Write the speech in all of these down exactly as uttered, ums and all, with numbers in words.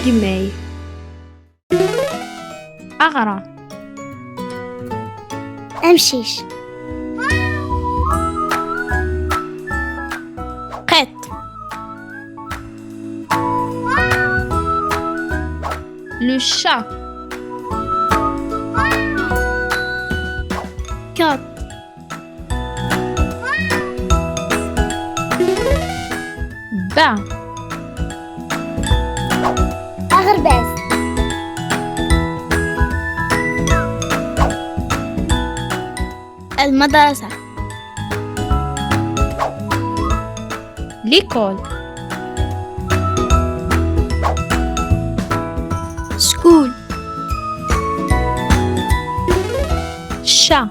Gemay. Aɣra. Amcic. Qeṭ. Le chat. Cat. Ba. Aɣerbaz. المدرسة. L'école. School. Chat.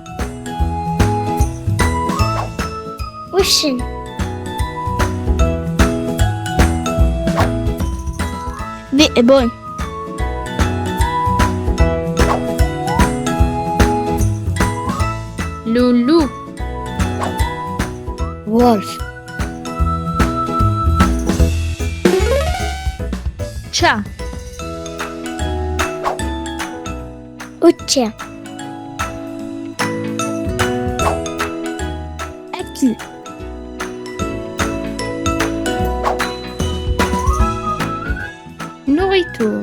Uccen. ذئب. Le loup. Wolf. Chat. Ucci. Acquis. Nourriture.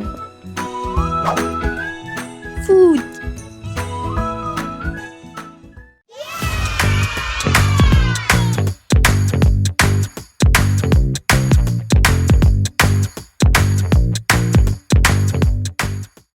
Food.